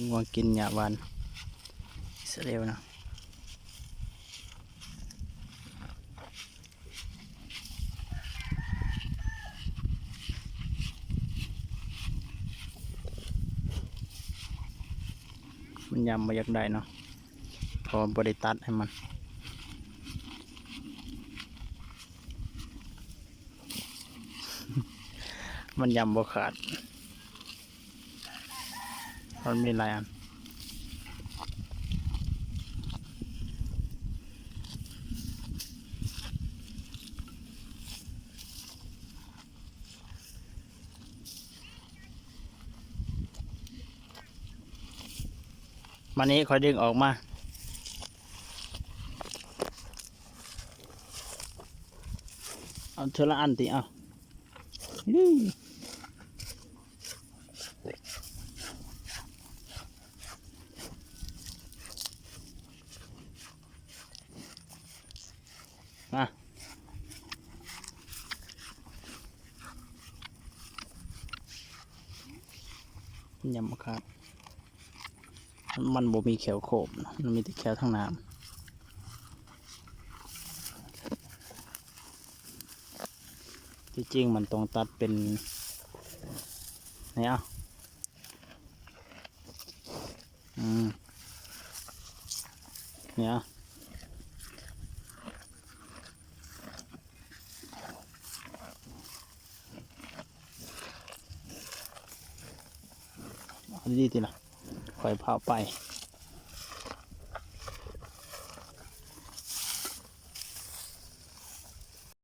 ງົວກິນຫຍ້າຫວານອິສຣາເອລນະ. ມັນຢຳບໍ່ຢາກໄດ້ເນາະ ເພາະວ່າບໍ່ໄດ້ຕັດໃຫ້ມັນ. ມັນຢຳບໍ່ຂາດ ມັນມີຫຼາຍອັນ. ມານີ້ ຂ້ອຍດຶງອອກມາ. ເອົາເທື່ອລະອັນຕິ ເອົາ. ມາ ຢຳບໍ່ຂາດ. ມັນບໍ່ມີແຂ້ວໂຄບນະ ມັນມີແຕ່ແຂ້ວທາງໜ້າ. ທີ່ຈິງມັນຕ້ອງຕັດເປັນ ນີ້ ເອົາ ອືມ ນີ້ ເອົາ. ເອົາດີໆຕິລະ ຂ້ອຍພາໄປ.